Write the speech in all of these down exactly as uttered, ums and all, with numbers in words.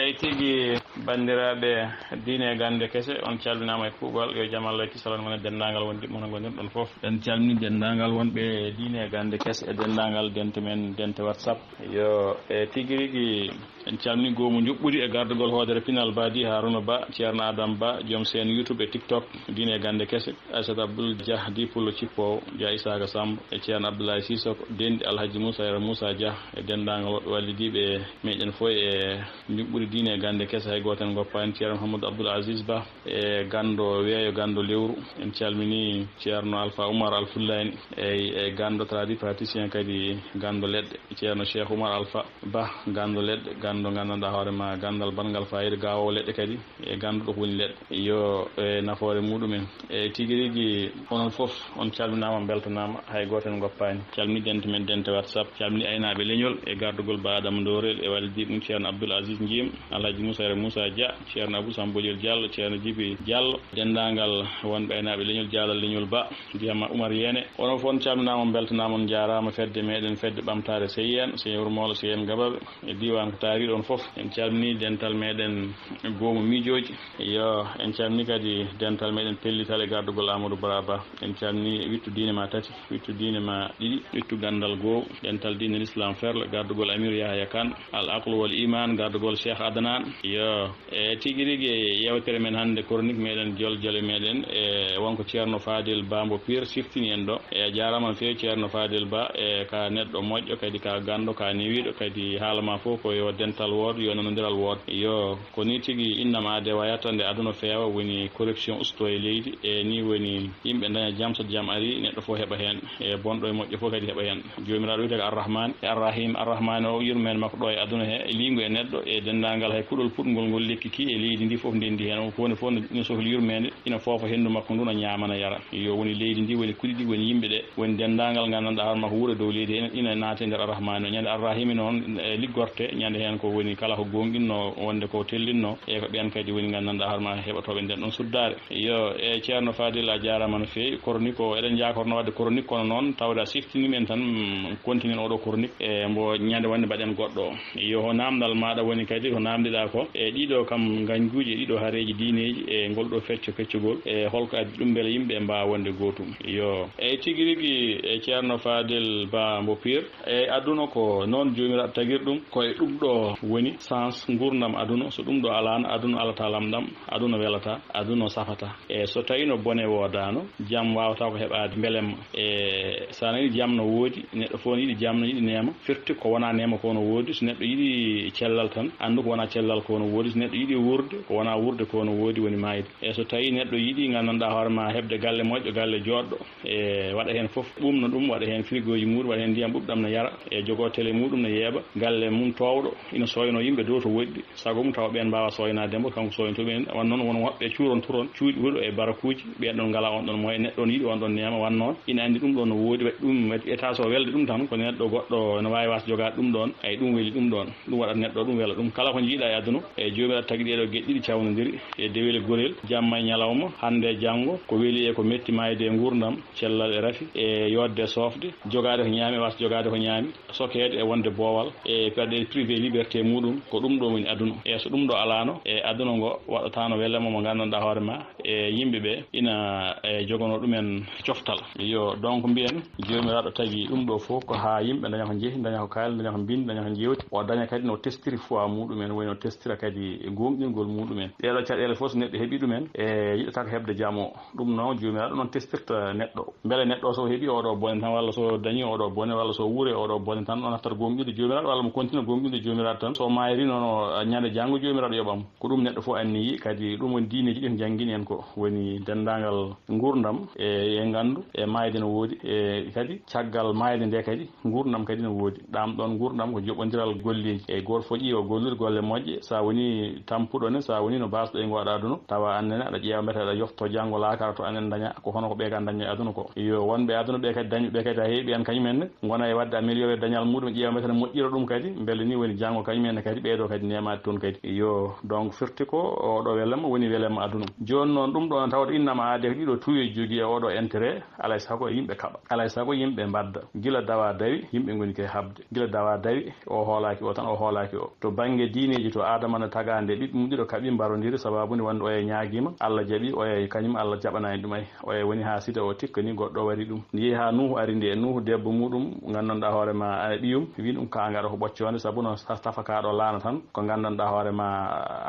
E tigi, banndiraaɓe diine e gannde kese, on calminaama e kuuɓal. Yo jam Allah e kisal won e denndaangal wondiɓɓe mon ngonirɗon fof. En calmini denndaangal wonɓe diine e gannde kese e denndaangal dente men, dente WhatsApp. Yo e tigi rigi, en calmini goomu njuɓɓudi e gardugol hoodere pinal Badi Haruna Ba, Ceerno Adam Ba, joom seen YouTube e TikTok, diine e gannde kese. Aissata Abdoul Dia, Dipullo Cippoowo, Dia Isaka Samb, e Ceerno Abdoulaye Sissoko, denɗi Alhaji Moussa Yero Moussa Dia, e denndaangal woɓɓe wallidiiɓe meɗen fof e njuɓɓudi diine e gannde kese, hay gooto en ngoppaani. Ceerno Mouhamadou Abdoul Aziz Ba, e ganndo weeyo, ganndo lewru. En calminii Ceerno Alpha Oumar Al Fullani, e, e ganndo tradipraticien kadi ganndo leɗɗe. Ceerno Cheikh Oumar Alpha Ba, ganndo leɗɗe, ganndo nganndanɗaa hoore ma, ganndal baɗngal faayiida, gaawoowo leɗɗe kadi, e gannduɗo ko woni leɗɗe. Yo, e nafoore muɗumen. E tigi rigi, onon fof on calminaama, on mbeltanaama, hay gooto en ngoppaani. Calmini dente men, dente WhatsApp, calmini aynaaɓe leñol e gardugol Ba Adama Ndorel e wallidiiɓe mum, Ceerno Abdoul Aziz Njim, Alhaji Moussa Yero Moussa Dia, Ceerno Abou Samba Bojel Diallo, Ceerno Djibi Diallo, denndaangal wonɓe aynaaɓe leñol, jaalal leñol Ba, Diyama Oumar Yene. Onon fof on calminaama, on mbeltanaama, on njaaraama. Fedde meɗen, fedde ɓamtaare Seyeen, Seyeen Wuro Mawla, Seyeen Gabaɓe, e diiwaan ko taariɗo on fof. En calminii dental meɗen goomu miijooji. Yo, en calminii kadi dental meɗen pellital e gardugol Amadou Bara Ba. En calminii wittu diine ma tati, wittu diine ma ɗiɗi, wittu ganndal goow, dental diine l'islam ferlo, gardugol Amir Yahya Kane, Al Aqlu wal Iman, gardugol Cheikh Adnan. Yo, e tigi rigi, e yewtere men hannde, chronique meɗen, jol jole meɗen, e wonko Ceerno Fadel Ba mbo Pire siftini en ɗo. E a jaaraama no feewi, Ceerno Fadel Ba, e ka neɗɗo moƴƴo, kadi ka ganndo, ka newiiɗo, kadi haala ma fof ko yo dental woodo, yo nanondiral woodo. Yo, ko ni tigi, innama aade wayata nde aduna feewa, woni corruption usto e leydi, e ni woni yimɓe daña jam, so jam ari, neɗɗo fof heɓa heen, e bonɗo e moƴƴo fof kadi heɓa heen. Joomiraaɗo wiyetee ko Arrahman e Arrahim. Arrahman o, yurmeende makko ɗo e aduna he, e liingu e neɗɗo, e denndaangal hay kuɗol puɗngol ngol lekki ki e leydi ndi fof ndenndi heen. On ko woni fof ina sohli yurmeende, ina foofa henndu makko ndu, na ñaama, na yara. Yo woni leydi ndi, woni kuɗi ɗi, woni yimɓe ɓe, woni denndaangal nganndanɗaa hoore ma ko wuuro e dow leydi, ina, ina naate nder Arrahman o. Ñande Arrahimi noon, e liggorte, ñande heen ko woni kala ko goonɗinno wonde ko tellinno, e ko ɓeen kadi woni nganndanɗaa hoore ma heɓotooɓe nden ɗon suddaare. Yo, e Ceerno Fadil, a jaaraama no feewi. Chronique o, eɗen njaakorno waɗde chronique, kono noon tawde a siftini men tan, mm, continuen oɗo chronique, e mbo ñande wonde mbaɗen goɗɗo o. Yo, ho naamndal maaɗa woni kadi, ko naamndiɗaa ko, e ɗiɗo kam ngañguuji, e ɗiɗo hareeji diineeji, e ngol ɗo fecco feccugol, e holko addi ɗum, mbele yimɓe mbaawa wonde gootum? Yo, eyi tigi rigi, e Ceerno Fadel Ba mbo Pire, e aduna ko noon Joomiraaɗo tagiri ɗum, ko e ɗum ɗo woni sens nguurndam aduna. So ɗum ɗo alaano, aduna alata lamɗam, aduna welata, aduna safata. E so tawiino bone woodaano, jam waawata ko heɓaade mbelemma. E so a nanii jam no woodi, neɗɗo fof no yiɗi jam, no yiɗi neema. Firti ko wonaa neema ko no woodi. So neɗɗo yiɗi cellal tan, anndu ko wonaa cellal ko no woodi. So neɗɗo yiɗi wuurde, ko wonaa wuurde ko no woodi, woni maayde. E so tawii neɗɗo yiɗi, nganndanɗaa hoore ma, heɓde galle moƴƴo, galle jooɗɗo, e waɗa heen fof, ɓuumna ɗum, waɗa heen frigooji muuɗum, waɗa heen ndiyam ɓuuɓɗam, no yara, e jogoo tele muuɗum, no yeeɓa, galle mum toowɗo, ina sooynoo yimɓe dow to woɗɗi. Sago mum tawa ɓeen mbaawa sooynaade mbo, kanko sooynotoo ɓeen. Won noon, won woɓɓe cuuronturon cuuɗi huɗo e barakuuji, ɓeen ɗoon ngalaa oon ɗoon moyen, neɗɗo on yiɗi oon ɗoon neema, wan noon ina anndi ɗum ɗoon no woodi, waɗi ɗum, waɗi état so welde ɗum tan, ko neɗɗo goɗɗo no waawi waasde jogaade ɗum ɗoon, ay, ɗum weli ɗum ɗoon, ɗum waɗat neɗɗo, ɗum wela ɗum. Kala ko njiiɗaa e aduna, e Joomiraaɗo tagi ɗee ɗoo geɗe ɗiɗi cawnondiri, e dewel e gorel, jamma e ñalawma, hannde e janngo, ko weli e ko metti, maayde e nguurndam, cellal e rafi, e yooɗde e soofde, jogaade ko ñaami, waasde jogaade ko ñaami, sokeede e wonde boowal, e perde privé liberté muuɗum, ko ɗum ɗoo woni aduna. E so ɗum ɗoo alaano, e aduna ngo waɗataano welema mo nganndanɗaa hoore ma, e yimɓe ɓe ina, e, jogonoo ɗumen coftal. Yo, donc, mbiyen, Joomiraaɗo tagi ɗum ɗoo fof ko haa yimɓe daña ko njehi, daña ko kaali, daña ko mbindi, daña ko njeewti. O daña kadi no testiri foi muuɗumen, woni o testira kadi goongɗingol muuɗumen. Ɗeeɗoo caɗeele fof, so neɗɗo heɓii ɗumen, e yiɗata ko heɓde jam o. Ɗum noon, Joomiraaɗo noon testirta neɗɗo. Mbele neɗɗo o so heɓii oɗo bone tan, walla so dañii oɗo bone, walla so wuuri oɗo bone tan, o nattata goongɗinde Joomiraaɗo, walla mo kontina goongɗinde Joomiraaɗo tan. So maayri noon, o, ñande janngo Joomiraaɗo yoɓam. Ko ɗum neɗɗo fof anniyi, kadi ɗum woni diineeji ɗi ko njanngini en ko. Woni denndaangal nguurndam e, e nganndu, e maayde no woodi, e kadi caggal maayde nde kadi, nguurndam kadi no woodi. Ɗaam ɗoon nguurndam ko joɓondiral golleeji. E gooto fof ƴeewa gollude golle moƴƴe. So a woni tampuɗo ne, so a woni no baasɗo e ngo waɗa aduna, tawa aan nene aɗa ƴeewa mbete aɗa yofto janngo laakara to anen daña ko hono ko ɓe ka daña e aduna ko. Yo wonɓe aduna ɓe kadi dañɓe ɓe kadi a heeɓi en kañum en ne, ngona e waɗde amélioré dañal muɗum, ƴeewa mbete ne moƴƴira ɗum kadi, mbele ni woni janngo kañum en ne kadi ɓeydo kadi neemaade toon kadi. Yo, donc firti ko oɗo welema woni welema aduna. Jooni noon ɗum ɗoon tawde innama aade ko ɗiɗo tuuye jogii e oɗo intérêt, alay sago yimɓe kaɓa. Alay sago yimɓe mbadda. Gila dawa dawi, yimɓe ngoni koye haɓde. Gila dawa dawi, o hoolaaki o tan, o hoolaaki o. To bannge diine Miijo to Aadama no tagaande ɓiɓɓe mum ɗiɗo kaɓi mbarondiri, sababu nde wonde oya ñaagiima, Allah jaɓi, oya kañum Allah jaɓanaani ɗum ay. Oya woni haa sida o tikka ni goɗɗo wari ɗum. Nde yehi haa Nuuhu ari nde, Nuuhu debbo muɗum, nganndanɗaa hoore ma, ana ɓiyum, wi ɗum ka ngaɗa ko ɓoccoonde, sabu no sa-, tafakaaɗo laana tan, ko nganndanɗaa hoore ma,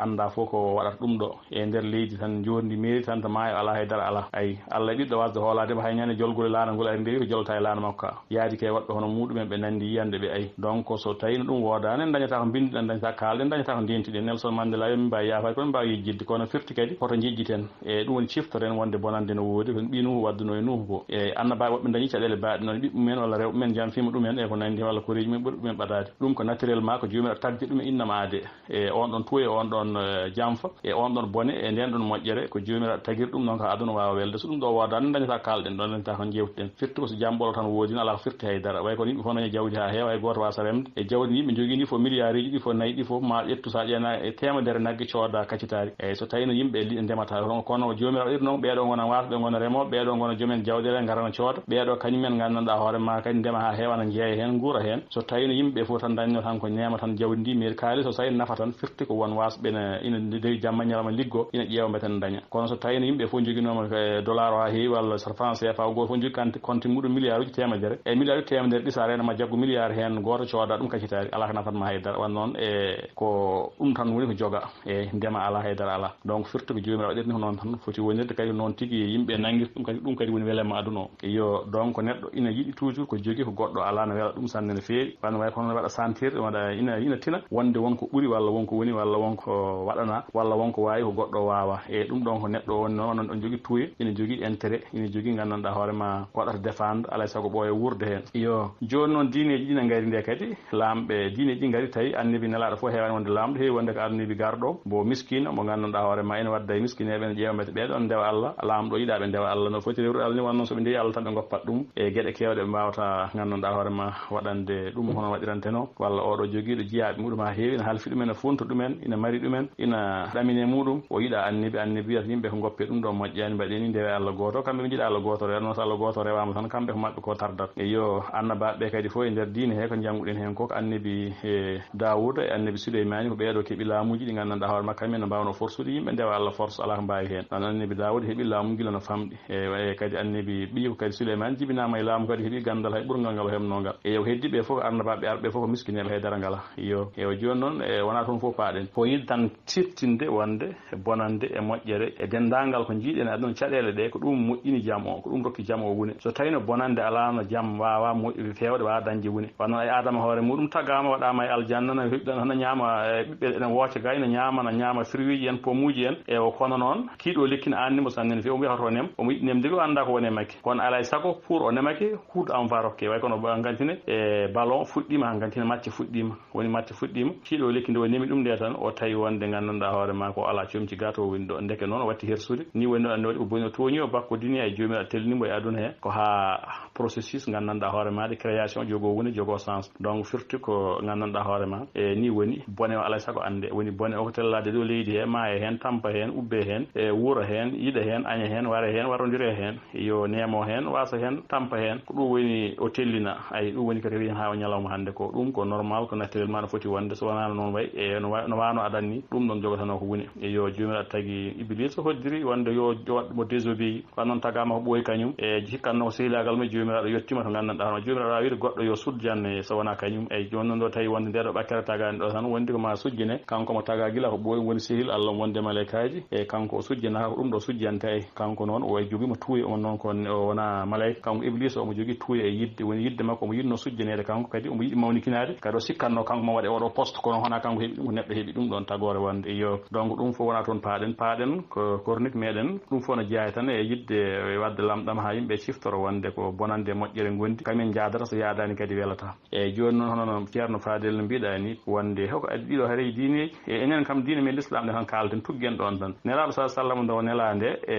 annda fof ko waɗata ɗum ɗo. E nder leydi tan, njoorndi meeri tan, to maayo alaa, hay dara alaa. Ay, Allah e ɓiɗɗo wasde hoolaade mo, hay ñande jolgol e laana ngol ari nde wi ko jolta e laana makko ka. Yaadi kay woɗɓe hono muɗumen ɓe nandi yiyande ɓe ay. Donc, so tawino ɗum woodaani, en dañata ko mbinduɗen, dañata kaalɗen, dañata ko ndentiɗen. Nelson Mandela wi min mbaawi yaafaade, kono min mbaawi yejjitde. Kono firti kadi, hoto njejjiten. E ɗum woni ciftoren wonde bonande no woodi, ko ɓii Nuuhu wadduno e Nuuhu ko. E annabaaɓe woɓɓe dañi caɗeele baaɗe noon, ɓiɓɓe mumen walla rewɓe mumen janfima ɗumen e ko nandi heen, walla koreeji mumen ɓuri ɗumen ɓadaade. Ɗum ko naturellement ko joomiraaɗo tagdi ɗum e innama aade. E on ɗon tuuyo, e on ɗon, eh, janfa, e on ɗon bone, e nden ɗon moƴƴere, ko joomiraaɗo tagiri ɗum noon ko aduna waawa welde. So ɗum ɗo woodaani, dañata kaalɗen ɗon, dañata ko jewtuɗen. Firti ko so jam ɓolo tan woodi, alaa ko firti hay dara. Way kono yimɓe fof daña jawdi haa heewa, hay gooto waawa remde. E jawdi yimɓe njogii ndi fof, milliard uji ɗi fof, nayi ɗi fof, ma ƴettu sa ƴeena e teemedere nagge cooda kaccitaari. Eyyi, so tawino yimɓe li-, ndemata, kono, kono joomiraaɗo iri noon, ɓeeɗo ngona waasa, ɓe ngona remooɓe, ɓeeɗo ngona joomen jawɗele, ngarana cooda. Ɓeeɗo kañumen nganndanɗaa hoore ma kadi ndema haa heewa, ana njeeya heen, nguura heen. So tawino yimɓe fof tan dañno tan ko neema tan jawdi ndi, mairie kaalis, so tawi nafa tan firti ko won waasɓe ina, ina dewi jamma ñalawma liggo, ina ƴeewa mbeten daña. Kono so tawino yimɓe fof njoginooma e dollar o haa heewi, walla so franc C F A o gooto fof jogi kante, compte muɗum milliard uji teemedere, e milliard uji teemedere ɗi sa reena ma jaggu milliard heen gooto cooda ɗum kaccitaari, alaa ko nafat ma hay dara. Wan noon e ko ɗum tan woni ko joga, e ndema alaa hay dara alaa. Donc firti ko joomiraaɗo waɗirni ko noon tan foti wonirde, kadi noon tigi yimɓe nangir ɗum, kadi ɗum kadi woni welemma aduna o. Iyo, donc neɗɗo ina yiɗi toujours ko jogi ko goɗɗo alaa, no wela ɗum sanne no feewi. Wan way kono waɗa sentir, waɗa ina, ina tina wonde won ko ɓuri, walla won ko woni, walla won ko waɗana, walla won ko waawi ko goɗɗo waawa. E ɗum ɗon ko neɗɗo woni noon, noon ɗon jogi tuuye, ina jogi intérêt, ina jogi nganndanɗaa hoore ma ko waɗata défendre, alay sago ɓooya wuurde heen. Iyo, jooni noon diineeji ɗi na ngari nde kadi, laamɓe diineeji ɗi ngari tawi annabi nelaaɗo fof heewaani wonde laamɗo, heewi wonde ko annabi garɗo, mbo miskiino, mo nganndanɗaa hoore ma ina wadda e miskineeɓe, ene ƴeewa mbete ɓee ɗon ndewa Allah, laamɗo yiɗaa ɓe ndewa Allah, no foti rewrude Allah ni, wonno so ɓe ndewi Allah tan ɓe ngoppat ɗum e geɗe keewɗe ɓe mbaawata nganndanɗaa hoore ma waɗande ɗum hono waɗirante no, walla oɗo jogiiɗo jiyaaɓe muɗum haa heewi, ina halfi ɗumen, ina funta ɗumen, ina mari ɗumen, ina ɗamine muɗum, o yiɗa annabi, annabi wiyata yimɓe ko ngoppe ɗum ɗo moƴƴaani, mbaɗe ni ndewe Allah gooto, kamɓe ɓe njiɗa Allah gooto rewa, noon so Allah gooto rewaama tan, kamɓe ko maɓɓe ko tardat. Eyyo, annabaaɓe ɓe kadi fof e nder diine he ko njannguɗen heen ko, ko annabi, e Daawuda e annabi Suleymaani, ko ɓee ɗo keɓi laamuuji ɗi nganndanɗaa hoore makko, kamɓe no mbaawno forsude yimɓe ndewa Allah force, alaa ko mbaawi heen. Ɗon annabi Daawuda heɓi laamu gila no famɗi. E, e kadi annabi ɓiyi ko kadi Suleymaani jibinaama e laamu kadi heɓi ganndal hay ɓurngal ngal o heɓnoo ngal. E yo heddiiɓe fof, annabaaɓe arɓe fof ko miskineeɓe hay dara ngalaa. Iyo, ewa jooni noon, e wonaa toon fof paaɗen. Ko yiɗde tan siftinde wonde bonande e moƴƴere e denndaangal ko njiiɗen e aduna caɗeele ɗe, ko ɗum moƴƴini jam o, ko ɗum rokki jam o wune. So tawino bonande alaano, jam waawa mo-, feewde, waawa dañde wune. Wano ay Aadama hoore muɗum tagaama, waɗaama e aljanna, no heɓi ɗon, hana ñaama, e ɓiɓɓe ene wooca gay, no ñaama, no ñaama fruitji en, pomuji en, e o kono noon, kiiɗo lekki no anni mo sanne no feewi, omo wiya hoto o nem, omo yiɗi nemde ko annda ko woni e makki. Kono alay sago, pour o nemake, huuɗo am fa rokke. Way kono ba-, ngantine, e ballon fuɗɗiima, han ngantine macce fuɗɗiima. Woni macce fuɗɗiima, kiiɗo lekki nde o nemi ɗum nde tan, o tawi wonde nganndanɗaa hoore ma ko alaa comci ga to woni ɗo. Ndeke noon o watti hersude, ni woni ɗo anndi waɗi ko boni o tooñi, o bakkodini e joomiraaɗo tellini mo e aduna he, ko haa processus nganndanɗaa hoore ma de création jogoo woni jogoo sens. Donc firti ko nganndanɗaa hoore ma, e ni woni bone o alay sago annde. Woni bone o ko tellaade ɗo leydi he, maaye heen, tampa heen, ubbe heen, e wuura heen, yiɗa heen, aña heen, ware heen, warondire heen. Yo neemo heen, waasa heen, tampa heen. Ko ɗum woni o tellina. Ay, ɗum woni kadi rewi haa o ñalawma hannde ko. Ɗum ko normal, ko naturellement no foti wonde. So wonano noon way, e no wa-, no wano adan ni, ɗum ɗon jogotanoo ko woni. E yo joomiraaɗo tagi Ibiliisa hoddiri wonde yo, yo waɗ mo désobéi. Kono noon tagaama ko ɓooyi kañum. E hikkanno ko sehilaagal mum e joomiraaɗo yettima to nganndanɗaa hono joomiraaɗo a wiide goɗɗo yo sujjan e so wonaa kañum. Ay, jooni noon ɗo tawi wonde nde ɗo ɓakkere tagaani ɗo tan wondi ko ma sujjine. Kanko mo tagaa gila ko ɓooyi woni sehil Allah wonde malaykaaji. E kanko o sujjinaka ko ɗum ɗo sujjante ay. Kanko noon, o way jogiima tuuyo, on noon ko o wonaa malayka. Kanko Ibliisa, omo jogii tuuyo e yiɗde. Woni yiɗde makko, omo yiɗnoo sujjaneede kanko, kadi omo yiɗi mawnikinaade. Kadi o sikkatnoo kanko mo waɗe oɗo poste, kono honaa kanko heɓi ɗum, ko neɗɗo heɓi ɗum ɗoon tagoore wonde. Iyo, donc ɗum fof wonaa toon paaɗen. Paaɗen ko kornik meɗen, ɗum fof no jeyaa tan e yiɗde e waɗde lamɗam haa yimɓe ciftoro wonde ko bonande e moƴƴere ngondi. Kamin njaadata, so yaadaani kadi welataa. Eeyi, jooni noon, hono no Ceerno Fadel no mbiɗa ni, wonde hoko addi ɗiɗo hareeji diineeji? E enen kam, diine men Lislaam nde tan kaalten, tuggen ɗoon tan. Nelaaɗo, sallallaahu alayhi wa sallam, nde o nelaa nde, e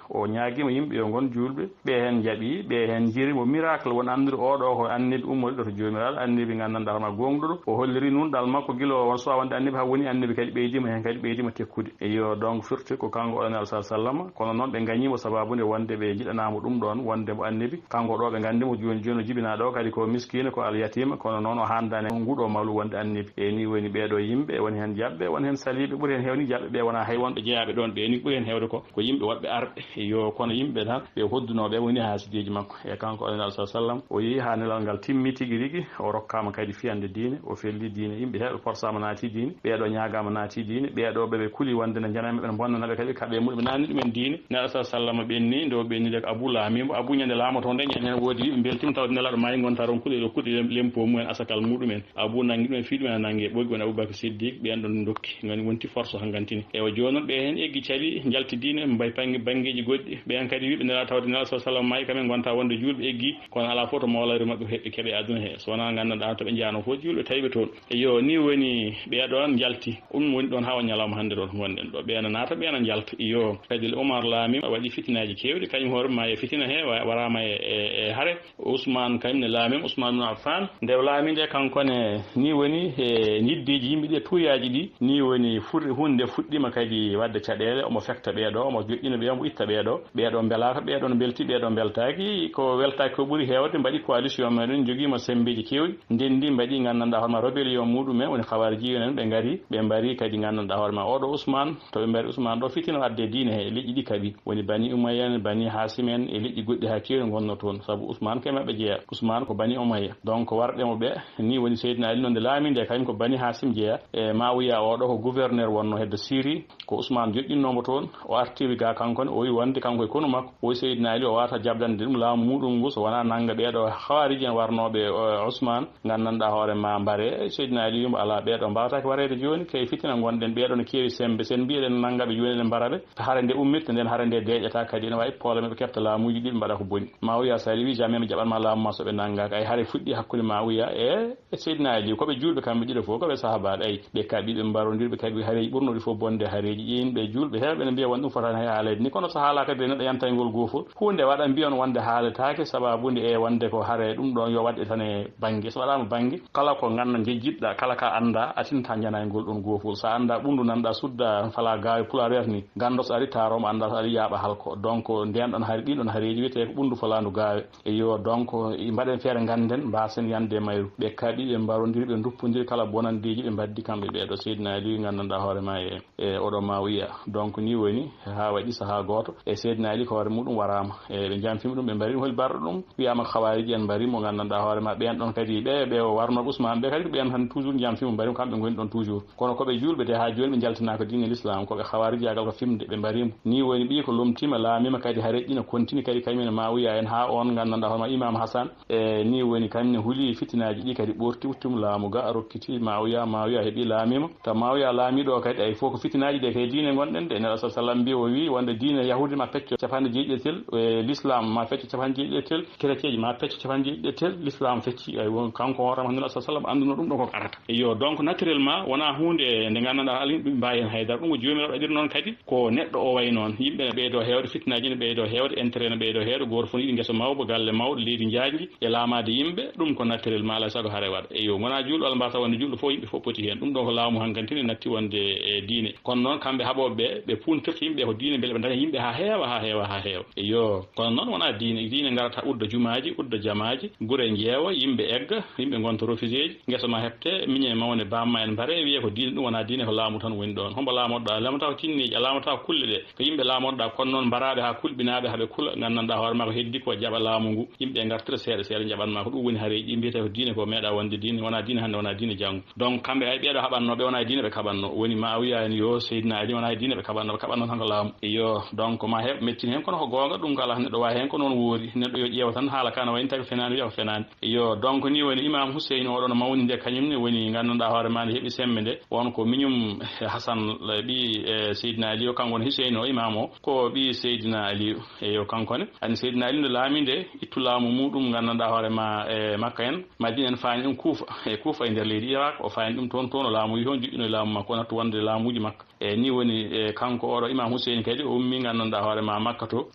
o ñaagiima yimɓe yo ngon juulɓe, ɓe heen njaɓi, ɓe heen njiri mo miracle, won anndude oɗo ko annabi ummoriɗo to Joomiraaɗo, annabi nganndanɗaa hono ma goongɗuɗo, o holliri nunɗal makko gila o won suwa wonde annabi, haa woni annabi kadi ɓeydiima heen, kadi ɓeydiima tekkude. Iyo, donc firti ko kanko oɗo Nelaaɗo, sallallaahu alayhi wa sallam, kono noon ɓe ngañii mo sababu nde wonde ɓe njiɗanaa mo ɗum ɗoon, wonde mo annabi, kanko ɗo ɓe nganndi mo jooni jooni o jibinaa ɗo, kadi ko miskiino, ko alyatiima, kono noon o haandaani e nguɗo mawlu wonde annabi. E nii woni ɓe Ɗo yimɓe woni heen jaɓɓe, woni heen saliiɓe, ɓuri heen heewde jaɓɓe ɓe wonaa hay wonɓe jeyaaɓe ɗoon ɓe ni, ɓuri heen heewde ko, ko yimɓe woɗɓe arɓe, yo kono yimɓe tan ɓe hoddunooɓe woni haasidiiji makko. E kanko o Nelaaɗo sallallahu alaihi wasallam, o yehi haa nelal ngal timmi tigi rigi, o rokkaama kadi fiyande diine, o felli diine, yimɓe heewɓe porsaama naati diine, ɓeeɗo ñaagaama naati diine, ɓeeɗo ɓe ɓe kuli wonde ne njanaa ɓe, ɓe bonnana ɓe kadi, ɓe kaɓe mumen, ɓe naani ɗumen diine. Nelaaɗo sallallahu alaihi wasallam ɓenni, nde o ɓenni de ko Abu laamimo, Abu ñande laamoto nde ñande heen woodi yimɓe mbeltima tawde Nelaaɗo maayi ngonta toon kuɗe ɗo kuɗe lem-, lempo mumen, asakal muɗumen. Abu nangi ɗumen, fii ɗumen, nangi e ɓoggi woni Abubakar Siddiq, ɓen ɗon dokki, ngani wonti force ha ngantini. Ewa, jooni noon ɓe heen eggi cali, njalti diine, mbay bannge, banngeeji goɗɗi. Ɓen kadi wiɓe Nelaaɗo tawde Nelaaɗo sallallahu alaihi wasallam maayi, kamen ngonta wonde juulɓe eggi, kono alaa fof to moolare maɓɓe heɓɓe keɓe aduna he. So wonaa nganndanɗaa to ɓe njaano fof juulɓe tawi ɓe toon. Iyo, ni woni ɓee ɗoon njalti. Ɗum woni ɗoon haa o ñalawma hannde ɗoon ngonɗen ɗo. Ɓeena naata, ɓeena njalta. Iyo, kadi Omar laami, waɗi fitinaaji keewɗi, kañum hoore ma e fitina he, wa-, waraama e, e, e hare. Ousmane kañum ne laamii, Ousmane ibn Affan. Nde o laamii nde, kanko ne, ni woni e ñiddeeji yimɓe ɗi, e tuuyaaji ɗi, ni woni fur-, huunde fuɗɗiima kadi waɗde caɗeele, omo fekta ɓee ɗo, omo joƴƴina ɓe, omo itta ɓee ɗo. Ɓee ɗo mbelaaka, ɓee ɗo mbelti, ɓee ɗo mbeltaaki. Ko weltaaki ko ɓuri heewde, mbaɗi coalition mumen, jogiima semmbeeji keewɗi, ndenndi, mbaɗi nganndanɗaa hoore ma rébellion muɗumen, woni Khawariji en, ɓe ngari, ɓe mbari kadi nganndanɗaa hoore ma oo ɗo Ousmane, to ɓe mbari Ousmane ɗo, fitina waɗde diine he, leƴƴi ɗi kaɓi. Woni Bani Umayya en, Bani Haasim en, e leƴƴi goɗɗi haa keewɗi ngonno toon, sabu Ousmane ko e maɓɓe jeyaa. Ousmane ko Bani Umayya. Donc, warɓe mo ɓe, ni woni Seydina Ali noon nde laamii nde, kañum ko Bani Haasim jeyaa. E Muawiya oo ɗo ko gouverneur wonno hedde Syrie, ko Ousmane joƴƴinnoo mo toon. O artiri ga kanko ne, o wi wonde kanko e konu makko, o wi Seydina Ali o waawata jaɓdande ɗum laamu muɗum ngu, so wonaa nannga ɓee ɗo Khawariji en warnooɓe, o, Ousmane, nganndanɗaa hoore ma mbare. Seydina Ali wi mo alaa, ɓee ɗo mbaawataake wareede jooni, kay fitina ngonɗen, ɓee ɗo ne keewi semmbe, sen mbiyeɗen nannga ɓe jooni, eɗen mbara ɓe. Hare nde ummitta, nden hare nde deeƴata kadi, ene waawi problème, ɓe keɓta laamuuji ɗi, ɓe mbaɗa ko boni. Muawiya sali wi, jamais mi jaɓan ma laamu ma so ɓe nanngaaka. Ay, hare fuɗɗi hakkunde Muawiya e, e Seydina Ali, ko ɓe juulɓe kamɓe ɗiɗo fof, ko ɓe sahaabaaɓe. Ay, ɓe kaɓi, ɓe mbarondir, ɓe kaɓi hareeji ɓurnoɗi fof bonde hareeji. Ƴeeŋ ɓe juulɓe heewɓe ne mbiya won ɗum fotaani hay haaleede ni, kono so haalaaka de neɗɗo yanta e ngol goofol. Huunde waɗa mbiyon wonde haaletaake, sababu nde e wonde ko hare ɗum ɗon yo waɗe tan e bannge. So waɗaama bannge, kala ko ngannda njejjitɗa, kala ka annda, a tinta njanaa e ngol ɗon goofol. So a annda ɓunndu nanɗa sudda, fala gaawe pulaar wiyata ni, ganndo so ari, taaroo mo annda so ari, yaaɓa halko. Donc, nden ɗon hari, ɗin ɗon hareeji wiyetee ko ɓunndu falaandu gaawe. Eyyo, donc, i mbaɗen feere ngannden, mbaasen yande e mayru. Ɓe kaɓi, ɓe mbarondiri, ɓe nduppondiri kala bonandeeji ɓe mbaddi kamɓe ɓee ɗo. Seydina Ali nganndanɗaa hoore ma e, e oɗo Muawiya. Donc, ni woni, haa waɗi sahaa gooto, e Seydina Ali ko hoore muɗum waraama. E ɓe jamfima ɗum, ɓe mbari ɗum, holi barɗo ɗum? Wiyaama Khawariji en mbari mo, nganndanɗaa hoore ma. Ɓeen ɗon kadi, ɓe, ɓe o warno Ousmane, ɓe kadi ko ɓeen tan toujours jamfima, mbari mo, kamɓe ngoni ɗon toujours. Kono ko ɓe juulɓe de, haa jooni ɓe njaltinaaka diine l'islam, ko ɓe Khawarijiyaagal ko fimde, ɓe mbari mo. Ni woni ɓii ko lomtiima, laamiima kadi, hareeji ɗi ne kontini kadi, kañum en Muawiya en, haa on nganndanɗaa hoore ma Imam Hassan, e ni woni kañum ne huli fitinaaji ɗi kadi ɓorti, uttimo laamu ga, rokkiti Muawiya, Muawiya heɓi laamiima. Taw Muawiya laamiiɗo o kadi, ay fof ko fitinaaji ɗe kay diine ngonɗen ɗe. Nelaaɗo sallallahu alaihi wasallam mbi o wi wonde diine yahudi ma pecco capanɗe jeeɗiɗi e tel, e l'islam ma pecco capanɗe jeeɗiɗi e tel, chrétienji ma pecco capanɗe jeeɗiɗi e tel, l'islam fecci. Ay won kanko hoore ma Nelaaɗo sallallahu alaihi wasallam annduno ɗum ɗo ko arata. Eyyo, donc naturellement wonaa huunde nde nganndanɗaa alaa ɓe mbaawi heen haydara. Ɗum ko Joomiraaɗo waɗiri noon kadi, ko neɗɗo o wayi noon. Yimɓe ne ɓeydoo heewde, fitinaaji ne ɓeydoo heewde, intérêt ne ɓeydoo heewde, gooto fof ne yiɗi ngesa mawba, galle mawɗe, leydi njaajndi, e laamaade yimɓe, ɗum ko naturellement, alaa e sago hare waɗa. Eyyo, wonaa juulɗo walla mbaasa wonde juulɗo fof, yimɓe fof poti heen. Ɗum ɗo ko laamu hankantini natti wonde e diine. Kono noon kamɓe haɓooɓe ɓe, ɓe puntirta yimɓe ko diine, mbele ɓe ndaña yimɓe haa heewa, haa heewa, haa heewa. Eyyo, kono noon wonaa diine. Diine ngarata udda jumaaji, udda jamaaji, gure njeewa, yimɓe egga, yimɓe ngonta refugeeji, ngesa ma heɓte, miñe mawne, bamma en mbare, wiye ko diine, ɗum wonaa diine, ko laamu tan woni ɗoon. Hombo laamorɗa? Laamata ko tinneeji, a laamata ko kulle ɗe. Ko yimɓe laamorɗa, kono noon mbaraaɓe haa kulɓinaaɓe, haa ɓe kula, nganndanɗaa hoore ma ko heddi ko jaɓa laamu ngu. Yimɓe ngartira seeɗa seeɗa, njaɓan ma ko ɗum woni hareeji ɗi mbiyetee ko diine, ko meeɗa wonde diine, wonaa diine hannde, wonaa diine janngo. Donc kamɓe ay ɓeeɗo haɓannooɓe wonaa diine ɓe kaɓannoo. Woni Muawiya en yo Seydina Ali wonaa diine ɓe kaɓannoo, ɓe kaɓannoo tan ko laamu. Iyo, donc ma heɓ mettin heen, kono ko goonga, ɗum ko alaa neɗɗo waawi heen, ko noon woori. Neɗɗo yo ƴeewa tan haala ka no wayi ni, tawi ko fenaani, wiya ko fenaani. Iyo, donc ni woni Imam Hussein oɗo no mawninde, kañum ne woni nganndanɗaa hoore ma nde heɓi semmbe nde. Won ko miñum Hassan ɓii, e, Seydina Ali o, kanko woni Hussein o, imam o, ko ɓii Seydina Ali. Eyo, kanko ne. Ani Seydina Ali nde laami nde, ittu laamu muɗum, nganndanɗaa hoore ma e Makka en, Madina en, faani ɗum Kuufa. E Kuufa e nder leydi Irak, o faani ɗum toon, toon o laamoyi toon, joƴƴino e laamu makko, o nattu wonde laamuuji Makka. E ni woni, e, kanko oɗo Imam Hussein kadi, o ummi, nganndanɗaa hoore ma, Makka to,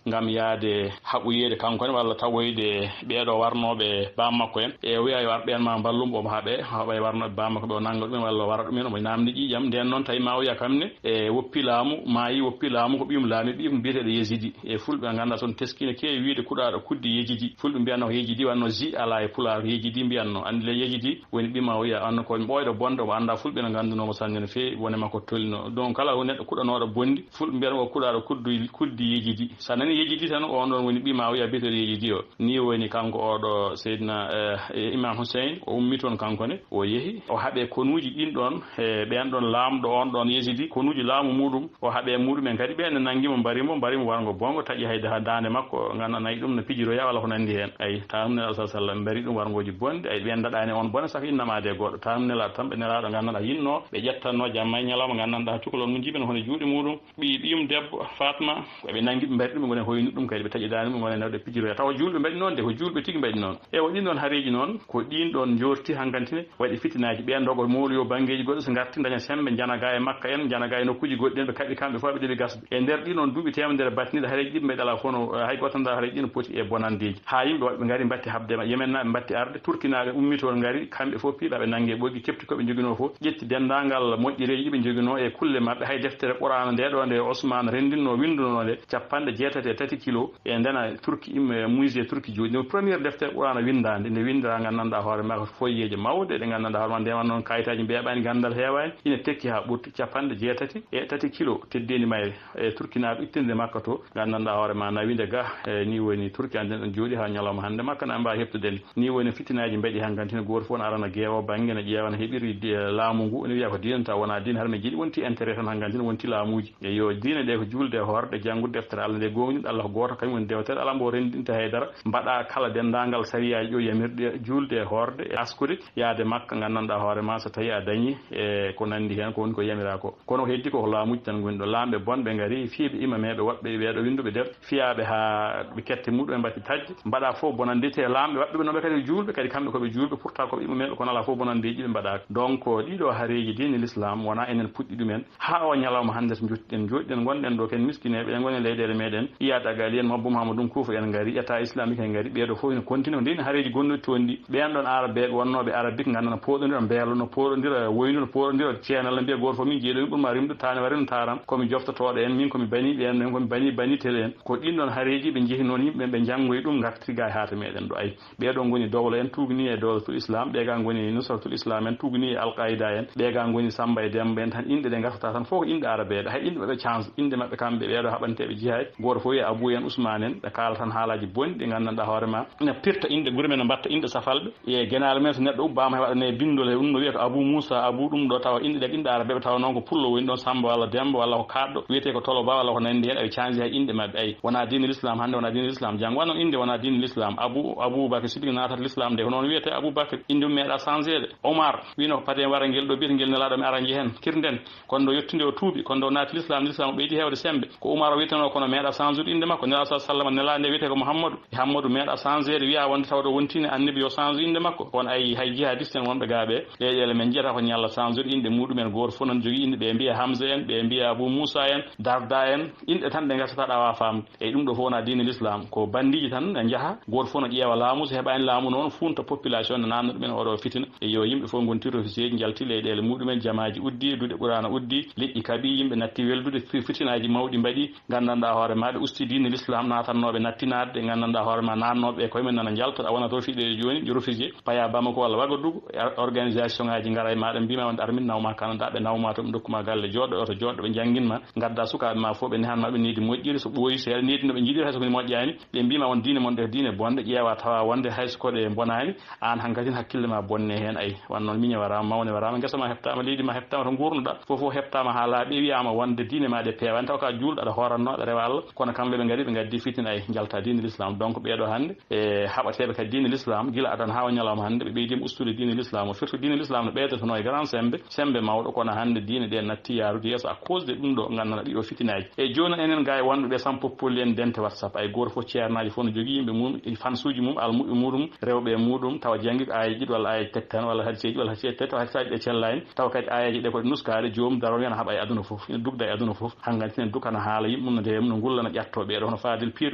ngam yaade haɓoyeede kanko ne, walla tawoyde ɓeeɗo warnooɓe baam makko en. E o wiya yo ar ɓeen ma mballum, o haa ɓe haɓa e warnooɓe baam makko ɓe, o nannga ɗumen walla o wara ɗumen, omo naamndi ƴiiƴam. Nden noon tawi Muawiya kam ne, e woppi laamu, maayi, woppi laamu, ko ɓiyum laami, ɓiyum biyeteeɗo Yezidi. E fulɓe ngannda son teskino keewi wiide kuɗaaɗo kuddi Yejidi. Fulɓe mbiyanno ko Yejidi, wanno zi alaa e pulaar, ko Yejidi mbiyanno. Anndi le Yejidi woni ɓii Muawiya, wanno ko ɓooyɗo bonɗo Omo annda fulɓe no ngannduno mo sanne no feewi, wone makko tolno. Donc, kala ko neɗɗo kuɗanooɗo bonndi, fulɓe mbiyata o kuɗaaɗo kuddu, kuddi yejidi. So a nani yejidi tan, on ɗon woni ɓii ma o wiya biyeteeɗo yejidi o. Ni woni kanko oɗo Seydina, eh, Imam Hussein, o ummi toon kanko ne, o yehi, o haɓe konuuji ɗin ɗon, e ɓen ɗon laamɗo on ɗon yejidi, konuuji laamu muɗum, o haɓe muɗumen kadi, ɓen ne nangi mo, mbari mo, mbari mo warngo bongo, taƴi hay da-, daande makko, ngannduɗaa nayi ɗum no pijiroya walla ko nanndi heen. Ay, taanum Nelaaɗo sallallahu alaihi wasallam mbari ɗum warngooji bonɗi, ay, ɓen ndaɗaani on bone, saka innama de goɗɗo. Taanum Nelaaɗo tan, ɓe Nelaaɗo nganndanɗaa yinno, ɓe ƴettanno jamma e ñalawma, nganndanɗaa cukalon mum jiben hono juuɗe muɗum, ɓii, ɓiyum debbo, Fatma, ɓe nangi ɓe mbari ɗum, ɓe ngoni hoyni ɗum kadi, ɓe taƴi daande mum, ngoni nawde pijiroya. Tawa juulɓe mbaɗi noon de, ko juulɓe tigi mbaɗi noon. E o ɗin ɗon hareeji noon, ko ɗin ɗon njoorti hankantine, waɗi fitinaaji. Ɓeen ndogo moolu yo banngeeji goɗɗi so ngarti, ndaña semmbe, njana ga e Makka en, njana ga e nokkuuji goɗɗi en, ɓe kaɓi kamɓe fof ɓe ɗeli gasde. E nder ɗin ɗon duuɓi teemedere batiniiɗe, hareeji ɗi mbaɗi alaa fof no, hay gooto anndaa hareeji ɗi no poti e bonandeeji. Haa yimɓe woɓɓe ngari mbatti haɓde ma, Yemennaaɓe mbatti arde, Turkinaaɓe ummii toon ngari, kamɓe fof piiɓaaɓe nangi e ɓoggi, kepti ko ɓe njoginoo fof, ƴetti denndaangal moƴƴereeji ɗi ɓe njoginoo e kulle maɓɓe, hay deftere Qur'aana nde ɗo nde Osmaan renndinno, winndunoo nde, capanɗe jeetati e tati kilo, e ndena Turki, im-, musée Turki jooɗi. No première deftere Qur'aana winndaande, nde winndiraa nganndanɗaa hoore maa ko foyeeje mawɗe, ɗe nganndanɗaa hoore maa ndewan noon kayitaaji mbeeɓaani, ganndal heewaani, ina tekki haa ɓurti capanɗe jeetati e tati kilo teddeendi mayre. E Turkinaaɓe ittinde Makka to, nganndanɗaa hoore maa nawinde ga, e ni woni Turki an den ɗon jooɗi haa ñalawma hannde Makka na mbaawi heɓtude nde. Ni woni fitinaaji mbaɗi hankantine, gooto fof no arana geewo bannge, no ƴeewa no heɓiri di-, laamu ngu, ene wiya ko diine taw wonaa diine, har mi jiɗi wonti intérêt tan hankantine wonti laamuuji. E yo diine ɗe ko juulde e hoorde, janngude deftere Allah nde, goongude Allah ko gooto, kañum woni dewtere, alaa mbo renndinte haydara. Mbaɗa kala denndaangal sariyaaji ɗo yamirɗe juulde e hoorde, e askude, yaade Makka, nganndanɗaa hoore maa so tawii a dañii e ko nanndi heen, ko woni ko yamiraa ko. Kono ko heddi ko, ko laamuuji tan ngoni ɗo. Laamɓe bonɓe ngari, fiiɓe imameeɓe woɓɓe ɓee ɗo winnduɓe defte, fiyaaɓe haa ɓe kette muɗum en mbaɗti taƴde, mbaɗa fof bonannde te laamɓe waɗɓe ɓe noon ɓe kadi ko juulɓe, kadi kamɓe ko ɓe juulɓe, pourtant ko ɓe imameeɓe, kono alaa fof bonanndeeji ɓe mbaɗaaka. Donc, ɗiɗo hareeji diine l'islam wonaa enen puɗɗi ɗumen. Haa o ñalawma hannde so njottiɗen, njooɗiɗen, ngonɗen ɗo ken miskineeɓe, en ngoni e leyɗeele meɗen, Iyad Agali en, Mabbu Muhammadu Kuufa en ngari, État islamique en ngari, ɓee ɗo fof ene continue ko ndin hareeji gonɗuɗi toon ɗi. Ɓeen ɗon Arabeeɓe wonnooɓe Arabik ngannduɗaa no pooɗondira mbeelo, no pooɗondira woynu, no pooɗondira ceenal, no mbiya gooto fof min jeeɗo ɗum ɓurma rimɗo taani waɗi no taaram, ko mi joftatooɗo en, min ko mi bani ɓeen, min ko mi bani, bani tel en. Ko ɗin ɗon hareeji ɓe njehi noon yimɓe ɓe njanngoyi ɗum ngartiri ga e haata meɗen ɗo. Ay, ɓee ɗoo ngoni dowla en tuugni e dowlatul islam, ɓee ga ngoni nusratul islam en tuugni e alqaida en, ɓee ga ngoni Samba e Demba en tan, inɗe ɗe ngartata tan fof ko inɗe arabeeɓe, hay inɗe maɓɓe change, inɗe maɓɓe kamɓe ɓee ɗoo haɓanteeɓe jihaad, gooto fof wiya Abu en, Usmaan en, ɓe kaalata tan haalaaji bonɗi ɗi nganndanɗaa hoore ma ina pirta inɗe gure men, no mbatta inɗe safalɓe e genaale men, so neɗɗo ubbaama he waɗa ne binndol he ɗum no wiya ko Abu Muusa, Abu ɗum ɗo, tawa inɗe ɗe ko inɗe arabeeɓe, tawa noon ko pullo woni ɗon, Samba walla Demba walla ko kaaɗɗo, wiyetee ko Toloba walla ko nanndi heen, eɓe change hay inɗe maɓɓe. Ay, wonaa diine l'islam hannde, wonaa diine l'islam janngo. Wano innde wonaa diine l'islam. Abu, Abu Bakr Siddiq naatata l'islam de, ko noon wiyetee Abu Bakr. Innde mum meeɗaa changede. Omar, wino ko paden wara ngel ɗo biyetee ngel Nelaaɗo mi ara njehen, kirden. Kono ɗo yettude o tuubi, kono ɗo naati l'islam, l'islam o ɓeydi heewde semmbe. Ko Omar o wiyetenoo, kono meeɗaa changedude innde makko. Nelaaɗo sallallahu alaihi wasallam nelaande wiyetee ko Muhammadu. Muhammadu meeɗaa changeede, wiya wonde tawde o wontini annabi yo change innde makko. Kono ay, hay jihadiste en wonɓe gaa ɓe, leyɗeele men njiyata ko ñalla changedude inɗe muɗum en, gooto fof noon jogii inɗe, ɓe mbiya Hamza en, ɓe mbiya Abu Muusa en, Darda en, inɗe tan ɗe ngartata ɗawa faamde. Eyi, ɗum ɗo fof wonaa diine l'islam, ko banndiiji tan ne njaha, gooto fof no ƴeewa laamu, so heɓaani laamu noon, funta population ne naamna ɗumen oɗo fitina. E yo yimɓe fof ngontir officier ji, njalti leyɗeele muɗumen, jamaaji uddi, duɗe Qur'aana uddi, leƴƴi kaɓi, yimɓe natti weldude, fi-, fitinaaji mawɗi mbaɗi, nganndanɗaa hoore ma ɓe usti diine l'islam, naatannooɓe natti naatde, nganndanɗaa hoore ma naatnooɓe e koye men nana njalta, a wona to fiɗe jooni, refugee, paya Bamako walla Wagadugu, ar-, organisation ngaaji ngara e maaɗa, mbiima wonde armin nawma Canada, ɓe nawma to, ɓe ndokkuma galle, jooɗo oto, jooɗo, ɓe njannginma, ngadda sukaaɓe ma fof, ɓe nehanma ɓe needi moƴƴiri, so ɓooyi seeɗa, needi no ɓe njiɗiri, hay so ko moƴƴaani, ɓe mbiima on diine mon ɗe, diine bonɗe, ƴeewa tawa wonde hay so ko ɗe mbonaani, aan hankadi hakkille ma bonne heen. Ay, wan noon miñe waraama, mawne waraama, ngesa ma heɓtaama, leydi ma heɓtaama, to nguurnuɗa, fof fof heɓtaama haa laaɓi, wiyaama wonde diine ma ɗe peewaani, taw ka juulɗo, aɗa hooranno, aɗa rewa Allah, kono kamɓe ɓe ngari, ɓe ngaddi fitina, ay, njalta diine l'islam. Donc ɓee ɗo hannde, e haɓateeɓe kadi diine l'islam, gila adan haa o ñalawma hannde, ɓe ɓeydiima ustude diine l'islam o. Firti diine l'islam no ɓeydotonoo e grand semmbe, semmbe mawɗo, kono hannde diine ɗe natti yaarude yeeso à cause de ɗum ɗo, nganndanɗaa ɗiɗo fitinaaji. E jooni enen gaa e wonɓe ɓe sam poppolli en dente WhatsApp, ay gooto fof ceernaaji fof no jogii yimɓe mum, e fansuuji mum, almuɓɓe muɗum, rewɓe e muɗum, tawa janngi ko aayeeji ɗiɗi walla aayeeji tati tan, walla hadiseeji, walla hadiseeji tati, tawa hadiseeji ɗe cellaani, tawa kadi aayeeji ɗe ko ɗe nuskaaɗe, joomum daroo heen haɓa e aduna fof, ina dugda e aduna fof. Hanganti ne dukana haala yimɓe mum no ndeya mum, no ngulla, no ƴatto ɓee ɗo, hono Fadil Pir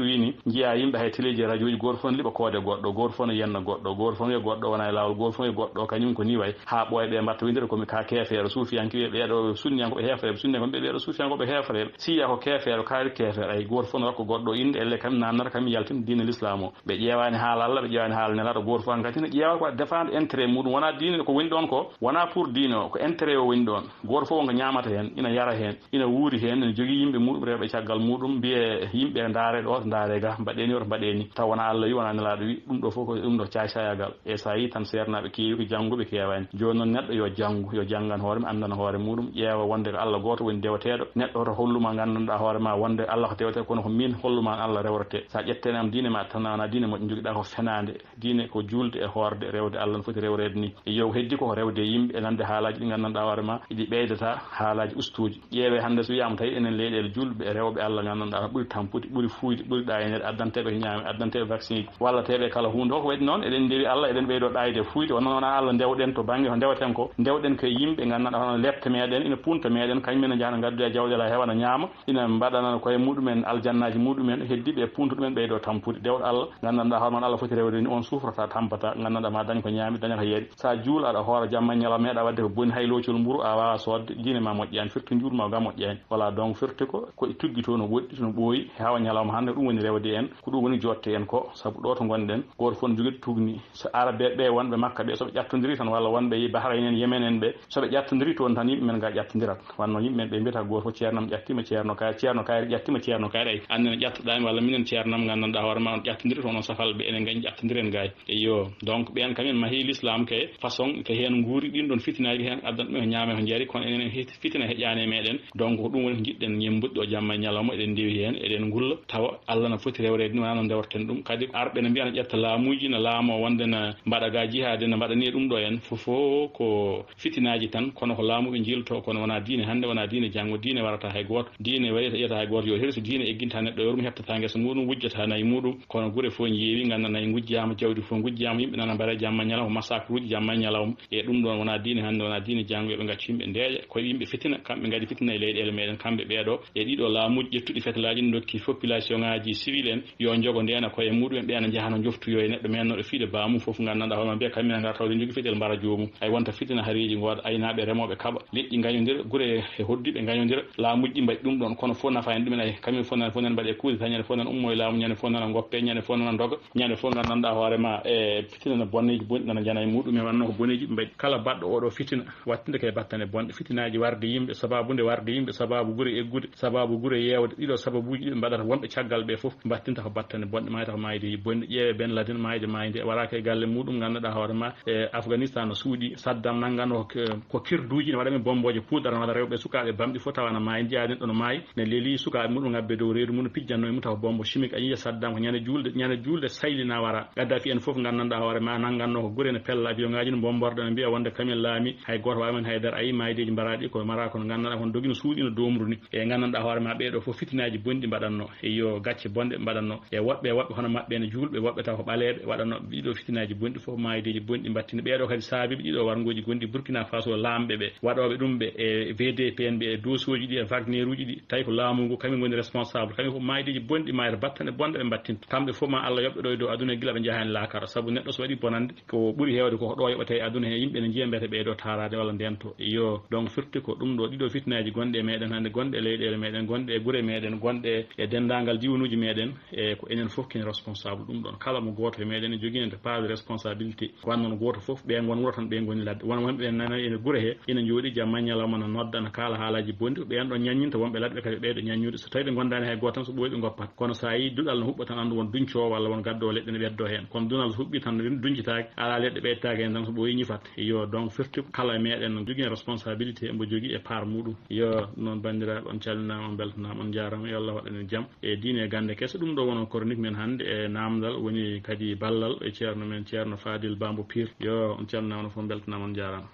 wiini, njiyaa yimɓe hay teleeji e rajooji, gooto fof ne liɓa koode goɗɗo, gooto fof ne yenna goɗɗo, gooto fof ne wiya goɗɗo wona e laawol, gooto fof ne wiya goɗɗo kañum ko ni wayi, haa ɓooya ɓe mbatta winndere ko mi ka keefeero, suufiyanke wiya ɓee ɗo sunniyankoɓe heefereeɓe, sunniyankoɓe ɓe ɓee ɗo suufiyankoɓe heefereeɓe, siya ko keefeero, kaari keefeero, ay gooto fof ne rokka goɗɗo innde, elle kam naamnata kam yaltin diine l'islam o. Ɓe ƴeewaani haala Allah, ɓe ƴeewaani haala Nelaaɗo, gooto fof hankadi ne ƴeewa ko défendre intérêt muɗum, wonaa diine ko woni ɗoon ko, Wonaa pour diine o, ko intérêt o woni ɗoon. Gooto fof won ko ñaamata heen, ina yara heen, ina wuuri heen, ina jogii yimɓe muuɗum, rewɓe caggal muuɗum, mbiyee yimɓe ndaaree ɗo, ndaaree ga, mbaɗee ni, wota mbaɗee ni. Taw wonaa Allah wi, wonaa Nelaaɗo wi, ɗum ɗo fof ko ɗum ɗo caay-caayagal. E so a yii tan seernaaɓe keewi ko jannguɓe keewaani. Jooni noon neɗɗo yo janngu, yo janngan hoore mum, anndan hoore muuɗum, ƴeewa wonde ko Allah gooto woni deweteeɗo. Neɗɗo hoto hollu ma nganndanɗaa hoore ma wonde Allah ko deweteeɗo, kono ko miin hollu ma Allah rewretee. So a ƴettanii am diine ma, tan wonaa diine moƴƴo njogiɗaa, ko fenaande. Diine ko juulde e hoorde, rewde Allah no foti rewreede ni. E yo heddi ko rewde e yimɓe, e nande haalaaji ɗi nganndanɗaa hoore ma, ɗi ɓeydata haalaaji ustooji. Ƴeewee hannde so wiyaama tawi enen leyɗeele juulɓe e rewɓe Allah nganndanɗaa ɓuri tampude, ɓuri fuuyde, ɓuri ɗaayineede, addanteeɓe ko ñaami, addanteeɓe vaccin ji, wallateeɓe e kala huunde. Ko waɗi noon, eɗen ndewi Allah, eɗen ɓeydoo ɗaayde e fuuyde. Wonno wonaa Allah ndewɗen to bannge ko ndeweten ko. Ndewɗen ko e yimɓe nganndanɗaa hono lepte meeɗen, ina punta meeɗen, kañum men ne njahana ngaddoya jawɗe ala heewa na ñaama. Ina mbaɗana koye muɗumen aljannaaji muɗumen, heddiiɓe e puntu ɗumen ɓeydo tampude. Dewɗo Allah, nganndanɗaa hoore ma Allah foti rewde ni, on sufrata, tampata, nganndanɗaa ma dañ ko ñaami, daña ko yari. Sa juul aɗa hoora jamma e ñalawma, meeɗa waɗde ko boni, hay loocol mburu a waawa soodde, diine ma moƴƴaani, firti juul ma ga moƴƴaani. Wala donc firti ko, ko e tuggi to no woɗɗi, to no ɓooyi, hawa ñalawma hannde, ɗum woni rewde en, ko ɗum woni jotte en ko, sabu ɗo to ngonɗen, gooto fof no jogii to tugni. So Arabe ɓe wonɓe Makka ɓe, so ɓe ƴattondiri tan, walla wonɓe Bahrain en, Yemen en ɓe, so ɓe ƴattondiri toon tan, yimɓe men ga ƴattondirat. Wanno yimɓe men ɓe mbiyata gooto fof ceernam ƴattima ceerno kay, ceerno kayre ƴattima ceerno kayre, ay, an nene ƴattoɗaami walla minen ceernam, nganndanɗaa hoore ma on ƴattondiri toon, on safal ɓe enen gañ ƴattondiren gaay. Eyyo, donc ɓeen kam en mahi l'islam ke façon ke heen nguuri, ɗin ɗon fitinaaji heen addan ɗum e ñaame ko njari, kono enen en hit-, fitina heƴaani e meɗen. Donc ko ɗum woni ko njiɗɗen ñembuɗi o jamma e ñalawma, eɗen ndewi heen, eɗen ngulla, tawa Allah na foti rewreede ni, wonaa no ndewreten ɗum. Kadi arɓe no mbiya no ƴetta laamuuji, no laamoo wonde no mbaɗa ga jihaade, no mbaɗa ni e ɗum ɗo en, fof fof ko fitinaaji tan, kono ko laamu ɓe njilto, kono wonaa diine hannde, wonaa diine janngo, diine warata hay gooto, diine wayata, ƴetta hay gooto yo hirsu, diine egginta neɗɗo, yo ɗum heɓtata ngesa muɗum, wujjata nayi muɗum, kono gure fof njeewi, ngannda nayi ngujjaama, jawdi fof ngujjaama, yimɓe nana mbaɗa jamma ñalawma, massacre uji jamma e ñalawma, e ɗum ɗon wonaa diine hannde, wonaa diine janngo, yo ɓe ngaccu yimɓe ndeeƴa, koye yimɓe fitina, kamɓe ngadi fitina e leyɗeele meɗen, kamɓe ɓeeɗo, e ɗiɗo laamuuji ƴettuɗi fetalaaji, ndokki population ŋaaji civil en, yo njogo ndeena koye muɗum en, ɓe ana njaha no njoftoyoo e neɗɗo mennooɗo fiide baamum fof, nganndanɗaa hoore ma mbiya kamɓe ngara tawde njogii fedel mbara joomum. Ay wonta fitina hareeji ngoot, aynaaɓe remooɓe kaɓa, leƴƴi ngañondira, gure e hoɗdiiɓe ngañondira, laamuuji ɗi mbaɗi ɗum ɗoon, kono fof nafa en ɗumen ay, kamɓe fof nana, fof nana mbaɗe kuude tan, ñande fof nana ummoo e laamu, ñande fof nana ngoppe, ñande fof nana ndoga, ñande fof nganndanɗaa hoore ma e fitina no bonneeji bonɗi nana njana e muɗum, e wonno ko boneeji ɓe mbaɗi. Kala baɗɗo oɗo fitina, wattinde kay battane bonɗe, fitinaaji warde yimɓe, sababu nde warde yimɓe, sababu gure eggude, sababu gure yeewde, ɗiɗo sababuuji ɗi ɓe mbaɗata wonɓe caggal ɓe fof, mbattinta ko battane bonɗe, mayta ko maayideeji bonɗi. Ƴeewe Ben Laden, maayde maayde, waraaka e galle muɗum, nganndanɗaa hoore ma, e Afghanistan no suuɗi, Saddam nanngano ko, ko kirduuji ne waɗa men bommbooje puudar, ne waɗa rewɓe sukaaɓe bamɗi fof tawa na maayi, njiyaa neɗɗo no maayi, ne leli sukaaɓe muɗum ngabbe dow reedu mum, pijjanno e mum tawa bombo chimique. A yiya Saddam ko ñande juulde, ñande juulde sayli na wara. Gaddafi en fof nganndanɗaa hoore ma, nannganno ko gure ne pella, avion ŋaaji ne mbommborda, ne mbiya wonde kamen laami, hay gooto waawa men haydara. A yii maaydeeji mbaraaɗi ko mara, kono nganndanɗaa kono dogino suuɗino doomru ni. E nganndanɗaa hoore ma ɓeeɗo fof fitinaaji bonɗi mbaɗanno. E yo gacce bonɗe mbaɗanno. E woɓɓe, woɓɓe hono maɓɓe ne juulɓe, woɓɓe taw ko ɓaleeɓe waɗanno ɗiɗo fitinaaji bonɗi fof, maaydeeji bonɗi mbattini. Ɓeeɗo kadi saabiiɓe ɗiɗo warngooji gonɗi Burkina Faso, laamɓe ɓe, waɗooɓe ɗum ɓe e V D P en ɓe, e dosooji ɗi, e Wagneruuji ɗi, tawi ko laamu ngu, kañum ngoni responsable, kañum fof maaydeeji bonɗi maayata, battane bonɗe ɓe mbattinta. Kamɓe fof ma Allah yoɓɓe ɗo e dow aduna gila ɓe njahaani laakara, sabu neɗɗo so waɗi bonande, ko ɓuri heewde ko ɗo yoɓata e aduna he, yimɓe ne njiya mbiyata ɓeeɗo taaraade walla ndento. Iyo, donc firti ko ɗum ɗo, ɗiɗo fitinaaji gonɗe e meɗen hannde, gonɗe e leyɗeele meɗen, gonɗe e gure meɗen, gonɗe e denndaangal diiwanuuji meɗen, e ko enen fof ken responsable ɗum ɗon. Kala mo gooto e meɗen ne jogii nde part de responsabilité. Ko wanno no gooto fof, ɓe ngon wuro tan, ɓe ngoni ladde. Won wonɓe nana ene gure he, ina njooɗi jamma ñalawma, na nodda, na kaala haalaaji bonɗi. Ɓeen ɗon ñaññinta wonɓe ladde ɓe kadi ɓeyɗo ñaññude. So tawi ɓe ngondaani hay gooto tan, so ɓooyi ɓe ngoppat. Kono so a yii duɗal no huɓɓa tan, anndu won duñcoowo walla won gaddoowo heen. Kono dunal so huɓɓi tan, duñcitaaki, alaa leɗɗe ɓeytaaki heen tan, so ɓooyi ñifat. Iyo, donc firti kala e meɗen no jogii responsabilité, mbo jogii e part muɗum. Iyo, noon banndiraaɓe, on calminaama, on mbeltanaama, on njaaraama. Yo Allah waɗan en jam e diine e gannde kese. Ɗum ɗo woni chronique men hannde e naamndal woni kadi ballal e ceerno men, Ceerno Fadil Bambo Pir. Yo on calminaama, on fof mbeltanaama, on njaaraama.